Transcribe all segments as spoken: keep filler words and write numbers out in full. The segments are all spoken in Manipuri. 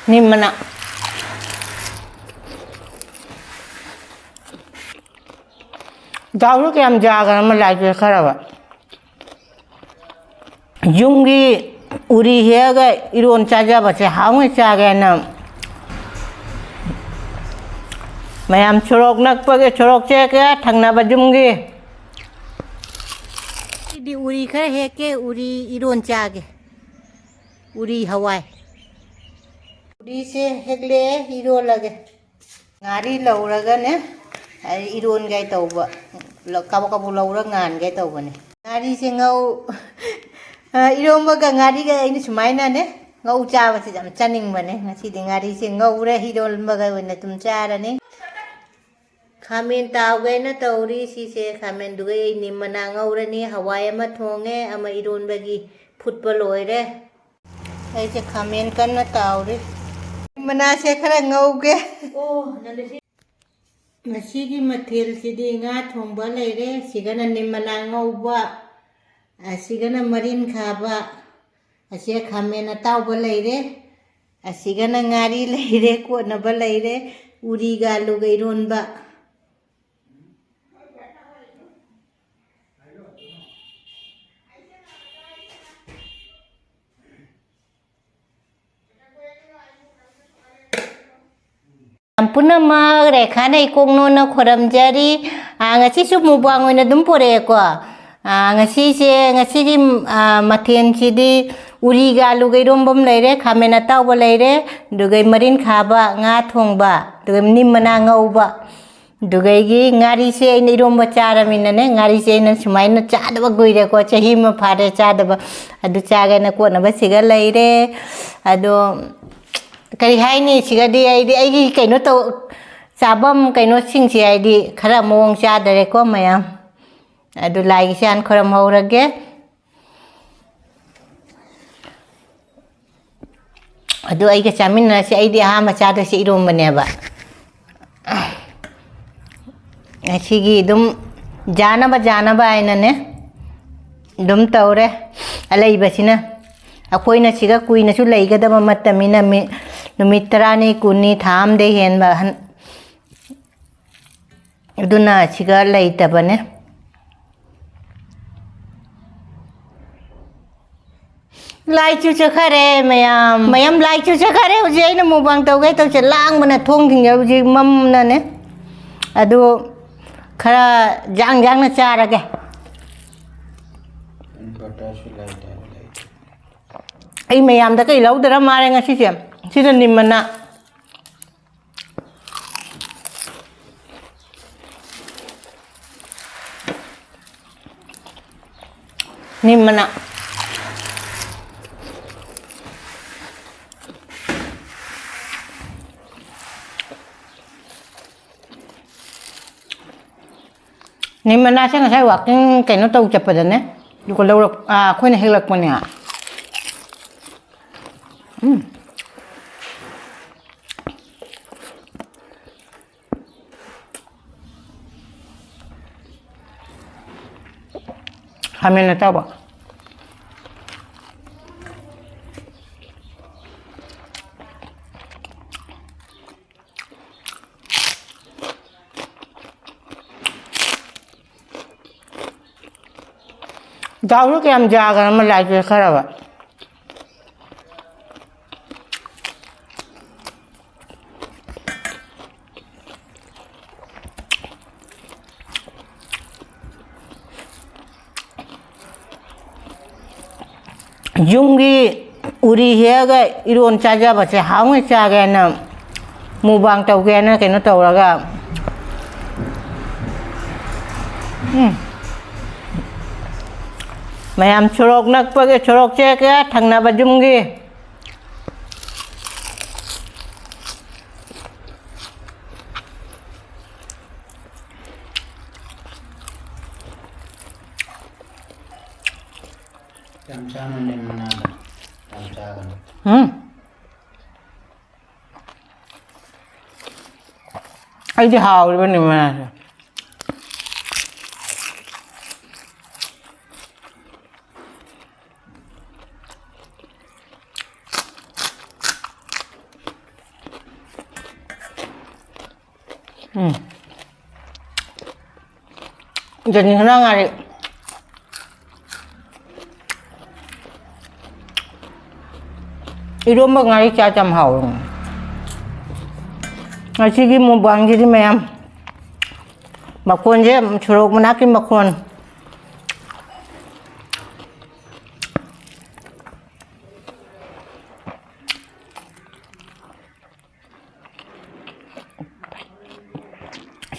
ꯅꯤꯝ ꯃꯅꯥ꯫ ꯗꯥꯎꯗꯣ ꯀꯌꯥꯝ ꯌꯥꯈ꯭ꯔꯕ ꯂꯥꯏꯠꯁꯦ ꯈꯔꯕ? ꯌꯨꯝꯒꯤ ꯎꯔꯤ ꯍꯦꯛꯑꯒ ꯏꯔꯣꯟ ꯆꯥꯖꯕꯁꯦ ꯍꯥꯎꯅ ꯆꯥꯒꯦꯅ ꯃꯌꯥꯝ ꯁꯣꯔꯣꯛ ꯅꯛꯄꯒꯤ, ꯁꯣꯔꯣꯛ ꯆꯦꯛꯀꯦ ꯊꯪꯅꯕ ꯌꯨꯝꯒꯤ꯫ ꯑꯩꯗꯤ ꯎꯔꯤ ꯈꯔ ꯍꯦꯛꯀꯦ, ꯎꯔꯤ ꯏꯔꯣꯟ ꯆꯥꯒꯦ꯫ ꯎꯔꯤ ꯍꯋꯥꯏ꯫ ꯎꯔꯤꯁꯦ ꯍꯦꯛꯂꯛꯑꯦ, ꯏꯔꯣꯜꯂꯒꯦ꯫ ꯉꯥꯔꯤ ꯂꯧꯔꯒꯅꯦ, ꯑꯩ ꯏꯔꯣꯟꯒꯦ ꯇꯧꯕ꯫ ꯂ-, ꯀꯕꯛ ꯀꯕꯛ ꯂꯧꯔ ꯉꯥꯟꯒꯦ ꯇꯧꯕꯅꯦ꯫ ꯉꯥꯔꯤꯁꯦ ꯉꯧ-, ꯑ, ꯏꯔꯣꯝꯕꯒ ꯉꯥꯔꯤꯒ ꯑꯩꯅ ꯁꯨꯃꯥꯏꯅꯅꯦ, ꯉꯧ ꯆꯥꯕꯁꯤ ꯌꯥꯝ ꯆꯥꯅꯤꯡꯕꯅꯦ꯫ ꯉꯁꯤꯗꯤ ꯉꯥꯔꯤꯁꯦ ꯉꯧꯔꯦ, ꯏꯔꯣꯟꯕꯒ ꯑꯣꯏꯅ ꯑꯗꯨꯝ ꯆꯥꯔꯅꯤ꯫ ꯈꯥꯃꯦꯟ ꯇꯥꯎꯒꯦꯅ ꯇꯧꯔꯤ꯫ ꯁꯤꯁꯦ ꯈꯥꯃꯦꯟꯗꯨꯒ ꯑꯩ ꯅꯤꯝ ꯃꯅꯥ ꯉꯧꯔꯅꯤ꯫ ꯍꯋꯥꯏ ꯑꯃ ꯊꯣꯡꯉꯦ, ꯑꯃ ꯏꯔꯣꯟꯕꯒꯤ ꯐꯨꯠꯄ ꯂꯣꯏꯔꯦ꯫ ꯑꯩꯁꯦ ꯈꯥꯃꯦꯟ ꯀꯟꯅ ꯇꯥꯎꯔꯤ꯫ ꯃꯅꯥꯁꯦ ꯈꯔ ꯉꯧꯒꯦ꯫ ꯉꯁꯤꯒꯤ ꯃꯊꯦꯜꯁꯤꯗꯤ ꯉꯥ ꯊꯣꯡꯕ ꯂꯩꯔꯦ, ꯁꯤꯒꯅ ꯅꯤꯝ ꯃꯅꯥ ꯉꯧꯕ, ꯑꯁꯤꯒꯅ ꯃꯔꯤꯟ ꯈꯥꯕ, ꯑꯁꯤꯒ ꯈꯥꯃꯦꯟ ꯑꯇꯥꯎꯕ ꯂꯩꯔꯦ, ꯑꯁꯤꯒꯅ ꯉꯥꯔꯤ ꯂꯩꯔꯦ, ꯀꯣꯠꯅꯕ ꯂꯩꯔꯦ, ꯎꯔꯤꯒ ꯑꯂꯨꯒ ꯏꯔꯣꯟꯕ꯫ ꯄꯨꯝꯅꯃꯛ ꯔꯦꯈꯥꯅ ꯏꯀꯣꯛ ꯅꯣꯟꯅ ꯈꯣꯏꯔꯝꯖꯔꯤ꯫ ꯑꯥ, ꯉꯁꯤꯁꯨ ꯃꯨꯛꯕꯥꯡ ꯑꯣꯏꯅ ꯑꯗꯨꯝ ꯄꯨꯔꯛꯑꯦꯀꯣ꯫ ꯑꯥ, ꯉꯁꯤꯁꯦ, ꯉꯁꯤꯒꯤ, ꯑꯥ, ꯃꯊꯦꯜꯁꯤꯗꯤ ꯎꯔꯤꯒ ꯑꯂꯨꯒ ꯏꯔꯣꯝꯕ ꯑꯃ ꯂꯩꯔꯦ, ꯈꯥꯃꯦꯟ ꯑꯇꯥꯎꯕ ꯂꯩꯔꯦ, ꯑꯗꯨꯒ ꯃꯔꯤꯟ ꯈꯥꯕ, ꯉꯥ ꯊꯣꯡꯕ, ꯑꯗꯨꯒ ꯅꯤꯝ ꯃꯅꯥ ꯉꯧꯕ꯫ ꯑꯗꯨꯒꯩꯒꯤ ꯉꯥꯔꯤꯁꯦ ꯑꯩꯅ ꯏꯔꯣꯝꯕ ꯆꯥꯔꯃꯤꯅꯅꯦ, ꯉꯥꯔꯤꯁꯦ ꯑꯩꯅ ꯁꯨꯃꯥꯏꯅ ꯆꯥꯗꯕ ꯀꯨꯏꯔꯦꯀꯣ, ꯆꯍꯤ ꯑꯃ ꯐꯥꯔꯦ ꯆꯥꯗꯕ꯫ ꯑꯗꯨ ꯆꯥꯒꯦꯅ ꯀꯣꯠꯅꯕ ꯁꯤꯒ ꯂꯩꯔꯦ꯫ ꯑꯗꯣ ꯀꯔꯤ ꯍꯥꯏꯅꯤ, ꯁꯤꯒꯗꯤ ꯑꯩꯗꯤ ꯑꯩꯒꯤ ꯀꯩꯅꯣ ꯇꯧ-, ꯆꯥꯐꯝ ꯀꯩꯅꯣꯁꯤꯡꯁꯦ ꯑꯩꯗꯤ ꯈꯔ ꯃꯑꯣꯡ ꯆꯥꯗꯔꯦꯀꯣ ꯃꯌꯥꯝ꯫ ꯑꯗꯨ ꯂꯥꯏꯒꯤꯁꯦ ꯍꯥꯟꯅ ꯈꯣꯏꯔꯝꯍꯧꯔꯒꯦ꯫ ꯑꯗꯨ ꯑꯩꯒ ꯆꯥꯃꯤꯟꯅꯔꯁꯤ꯫ ꯑꯩꯗꯤ ꯑꯍꯥꯟꯕ ꯆꯥꯗꯣꯏꯁꯦ ꯏꯔꯣꯝꯕꯅꯦꯕ꯫ ꯉꯁꯤꯒꯤ ꯑꯗꯨꯝ ꯌꯥꯅꯕ, ꯌꯥꯅꯕ ꯍꯥꯏꯅꯅꯦ ꯑꯗꯨꯝ ꯇꯧꯔꯦ꯫ ꯑꯂꯩꯕꯁꯤꯅ ꯑꯩꯈꯣꯏꯅ ꯁꯤꯒ ꯀꯨꯏꯅꯁꯨ ꯂꯩꯒꯗꯕ ꯅꯠꯇꯃꯤꯅ ꯃꯤ-, ꯅꯨꯃꯤꯠ ꯇꯔꯥꯅꯤ, ꯀꯨꯟꯅꯤ, ꯊꯥ ꯑꯃꯗꯩ ꯍꯦꯟꯕ ꯍꯟ-, ꯑꯗꯨꯅ ꯁꯤꯒ ꯂꯩꯇꯕꯅꯦ꯫ ꯂꯥꯏꯠꯁꯨ ꯆꯠꯈꯔꯦ ꯃꯌꯥꯝ꯫ ꯃꯌꯥꯝ ꯂꯥꯏꯠꯁꯨ ꯆꯠꯈꯔꯦ꯫ ꯍꯧꯖꯤꯛ ꯑꯩꯅ ꯃꯨꯛꯕꯥꯡ ꯇꯧꯒꯦ ꯇꯧꯁꯦ ꯂꯥꯡꯕꯅ ꯊꯣꯡ ꯊꯤꯡꯖꯤꯜꯂꯦ꯫ ꯍꯧꯖꯤꯛ ꯃꯝꯅꯅꯦ꯫ ꯑꯗꯨ ꯈꯔ ꯌꯥꯡ ꯌꯥꯡꯅ ꯆꯥꯔꯒꯦ꯫ ꯕꯇꯔꯁꯨ ꯂꯩꯇꯦ, ꯂꯩꯇꯦ꯫ ꯑꯩ ꯃꯌꯥꯝꯗ ꯀꯩ ꯂꯧꯗꯔ ꯃꯥꯜꯂꯦ ꯉꯁꯤꯁꯦ꯫ ꯁꯤꯗ ꯅꯤꯝ ꯃꯅꯥ꯫ ꯅꯤꯝ ꯃꯅꯥ꯫ ꯅꯤꯝ ꯃꯅꯥꯁꯦ ꯉꯁꯥꯏ walking ꯀꯩꯅꯣ ꯇꯧ ꯆꯠꯄꯗꯅꯦ, ꯑꯗꯨꯒ ꯂꯧꯔꯛ-, ꯑꯥ, ꯑꯩꯈꯣꯏꯅ ꯍꯦꯛꯂꯛꯄꯅꯦ꯫ ꯎꯝ꯫ ꯈꯥꯃꯦꯟ ꯑꯇꯥꯎꯕ꯫ ꯗꯥꯎꯁꯨ ꯀꯌꯥꯝ ꯌꯥꯈ꯭ꯔꯕ ꯂꯥꯏꯠꯁꯦ ꯈꯔꯕ꯫ ꯌꯨꯝꯒꯤ ꯎꯔꯤ ꯍꯦꯛꯑꯒ ꯏꯔꯣꯟ ꯆꯥꯖꯕꯁꯦ ꯍꯥꯎꯅ ꯆꯥꯒꯦꯅ, ꯃꯨꯛꯕꯥꯡ ꯇꯧꯒꯦꯅ ꯀꯩꯅꯣ ꯇꯧꯔꯒ, ꯎꯝ꯫ ꯃꯌꯥꯝ ꯁꯣꯔꯣꯛ ꯅꯛꯄꯒꯤ, ꯁꯣꯔꯣꯛꯁꯦ ꯀꯌꯥ ꯊꯪꯅꯕ ꯌꯨꯝꯒꯤ꯫ ꯌꯥꯝ ꯆꯥꯅꯨ ꯅꯤꯝ ꯃꯅꯥꯗꯣ꯫ ꯌꯥꯝ ꯆꯥꯒꯅꯨ꯫ ꯎꯝ꯫ ꯑꯩꯗꯤ ꯍꯥꯎꯔꯤꯕ ꯅꯤꯝ ꯃꯅꯥꯁꯦ꯫ ꯎꯝ꯫ ꯖꯅꯤꯡꯈꯅ ꯉꯥꯔꯤ꯫ ꯏꯔꯣꯝꯕ ꯉꯥꯔꯤ ꯆꯥ ꯌꯥꯝ ꯍꯥꯎꯋꯦ꯫ ꯉꯁꯤꯒꯤ ꯃꯨꯛꯕꯥꯡꯁꯤꯗꯤ ꯃꯌꯥꯝ ꯃꯈꯣꯟꯁꯦ ꯁꯣꯔꯣꯛ ꯃꯅꯥꯛꯀꯤ ꯃꯈꯣꯟ꯫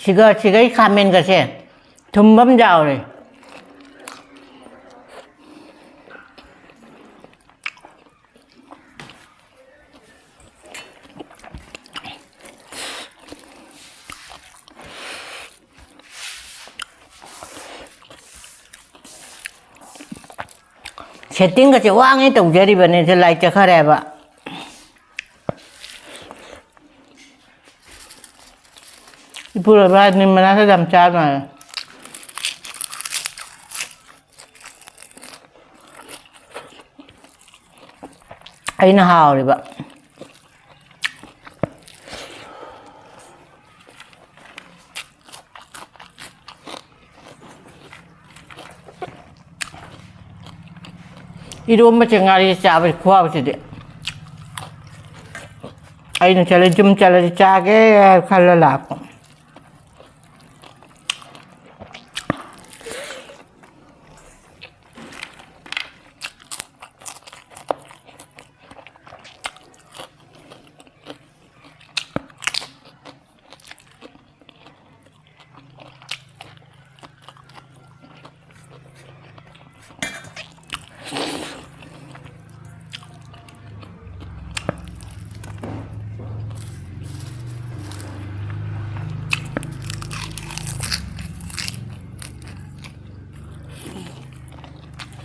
ꯁꯤꯒ, ꯁꯤꯒ ꯑꯩ ꯈꯥꯃꯦꯟꯒꯁꯦ ꯊꯨꯝꯕ ꯑꯃ ꯌꯥꯎꯔꯦ꯫ ꯁꯦꯠꯇꯤꯡꯒꯁꯦ ꯋꯥꯡꯉꯦ ꯇꯧꯖꯔꯤꯕꯅꯦ, ꯁꯦ ꯂꯥꯏ ꯆꯠꯈꯔꯦꯕ꯫ ꯏꯄꯨꯔꯣꯏꯕ ꯅꯤꯝ ꯃꯅꯥꯁꯦ ꯌꯥꯝ ꯆꯥꯕ ꯃꯥꯜꯂꯦ꯫ ꯑꯩꯅ ꯍꯥꯎꯔꯤꯕ꯫ ꯏꯔꯣꯝꯕꯁꯦ ꯉꯥꯔꯤ ꯆꯥꯕꯒꯤ ꯈꯨꯍꯥꯎꯁꯤꯗꯤ꯫ ꯑꯩꯅ ꯆꯠꯂꯦ, ꯌꯨꯝ ꯆꯠꯂꯗꯤ ꯆꯥꯒꯦ ꯈꯜꯂ ꯂꯥꯛꯄ꯫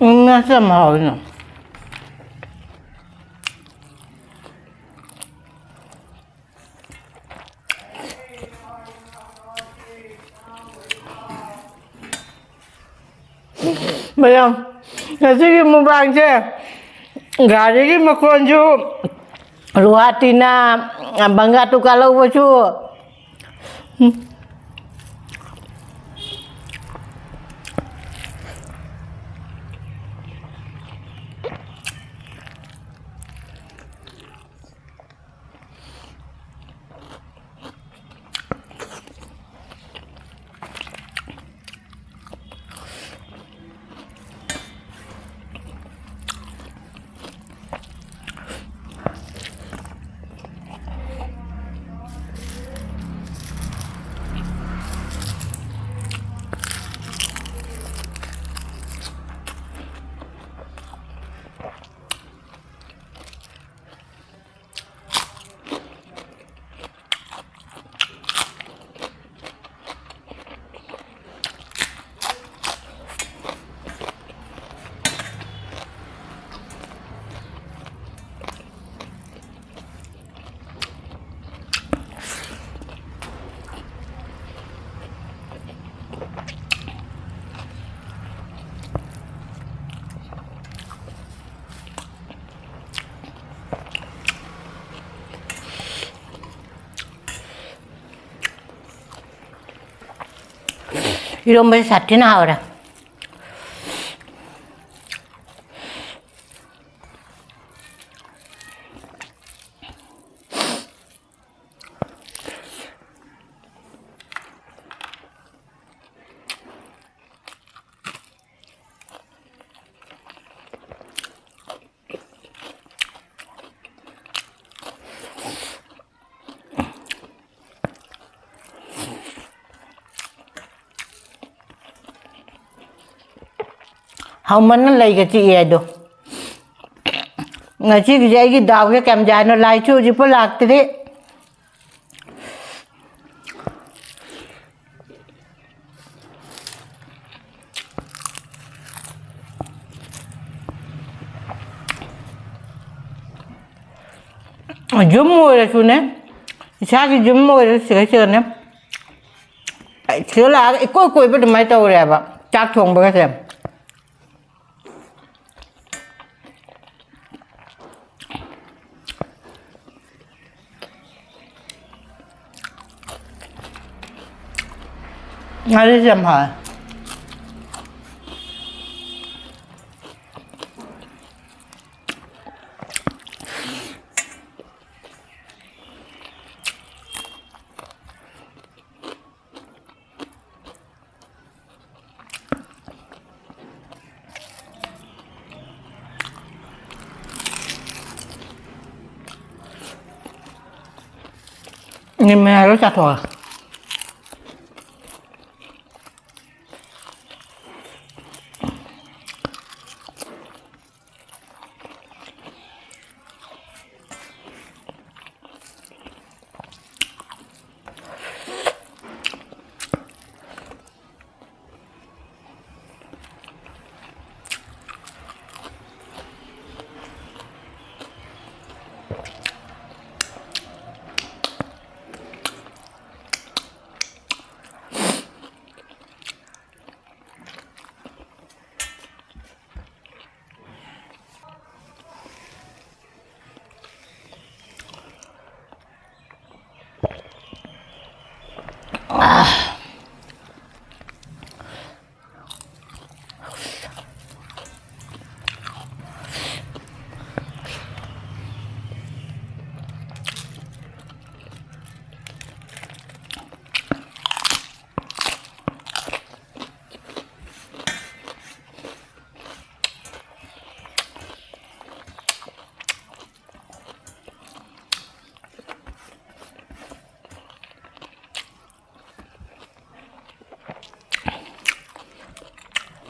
ꯎꯝ, ꯉꯥꯁꯤ ꯌꯥꯝ ꯍꯥꯎꯋꯤꯅ꯫ ꯃꯌꯥꯝ, ꯉꯁꯤꯒꯤ ꯃꯨꯛꯕꯥꯡꯁꯦ ꯒꯥꯔꯤꯒꯤ ꯃꯈꯣꯟꯁꯨ, ꯒꯨꯍꯥꯇꯤꯅ ꯕꯪꯒꯥ ꯇꯨꯀꯥ ꯂꯧꯕꯁꯨ, ꯎꯝ꯫ ꯏꯔꯣꯝꯕꯁꯦ ꯁꯥꯊꯤꯅ ꯍꯥꯎꯔꯦ꯫ ꯍꯥꯎꯃꯟꯅ ꯂꯩꯒ ꯆꯤꯛꯑꯦ ꯑꯗꯣ꯫ ꯉꯁꯤꯒꯤꯁꯦ ꯑꯩꯒꯤ ꯗꯥꯎꯁꯦ ꯀꯌꯥꯝ ꯌꯥꯏꯅꯣ, ꯂꯥꯏꯠꯁꯨ ꯍꯧꯖꯤꯛꯐꯥꯎ ꯂꯥꯛꯇ꯭ꯔꯤ꯫ ꯌꯨꯝ ꯑꯣꯏꯔꯁꯨꯅꯦ, ꯏꯁꯥꯒꯤ ꯌꯨꯝ ꯑꯣꯏꯔꯁꯨ ꯁꯤꯒ ꯁꯤꯒꯅꯦ, ꯁꯤꯗ ꯂꯥꯛꯑꯒ ꯏꯀꯣꯏ ꯀꯣꯏꯕ ꯑꯗꯨꯃꯥꯏꯅ ꯇꯧꯔꯦꯕ ꯆꯥꯛ ꯊꯣꯡꯕꯒꯁꯦ꯫ ꯉꯥꯔꯤꯁꯦ ꯌꯥꯝ ꯍꯥꯎꯋꯦ꯫ ꯅꯤꯝ ꯃꯌꯥꯏꯗ ꯆꯥꯊꯣꯛꯑꯣ꯫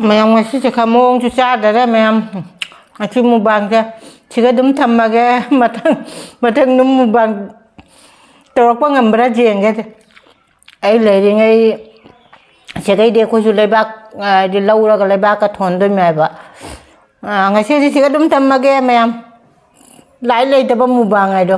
ꯃꯌꯥꯝ, ꯉꯁꯤꯁꯦ ꯈꯔ ꯃꯑꯣꯡꯁꯨ ꯆꯥꯗꯔꯦ ꯃꯌꯥꯝ꯫ ꯉꯁꯤ ꯃꯨꯛꯕꯥꯡꯁꯦ ꯁꯤꯒ ꯑꯗꯨꯝ ꯊꯝꯃꯒꯦ꯫ ꯃꯊꯪ, ꯃꯊꯪ ꯑꯗꯨꯝ ꯃꯨꯛꯕꯥꯡ ꯇꯧꯔꯛꯄ ꯉꯝꯕ꯭ꯔꯥ ꯌꯦꯡꯒꯦ꯫ ꯑꯩ ꯂꯩꯔꯤꯉꯩ ꯁꯤꯗꯩꯗꯤ ꯑꯩꯈꯣꯏꯁꯨ ꯂꯩꯕꯥꯛ, ꯍꯥꯏꯗꯤ, ꯂꯧꯔꯒ ꯂꯩꯕꯥꯛꯀ ꯊꯣꯟꯗꯣꯏꯅꯦ ꯍꯥꯏꯕ꯫ ꯑ, ꯉꯁꯤꯗꯤ ꯁꯤꯒ ꯑꯗꯨꯝ ꯊꯝꯃꯒꯦ ꯃꯌꯥꯝ꯫ ꯂꯥꯏ ꯂꯩꯇꯕ ꯃꯨꯛꯕꯥꯡ ꯍꯥꯏꯗꯣ꯫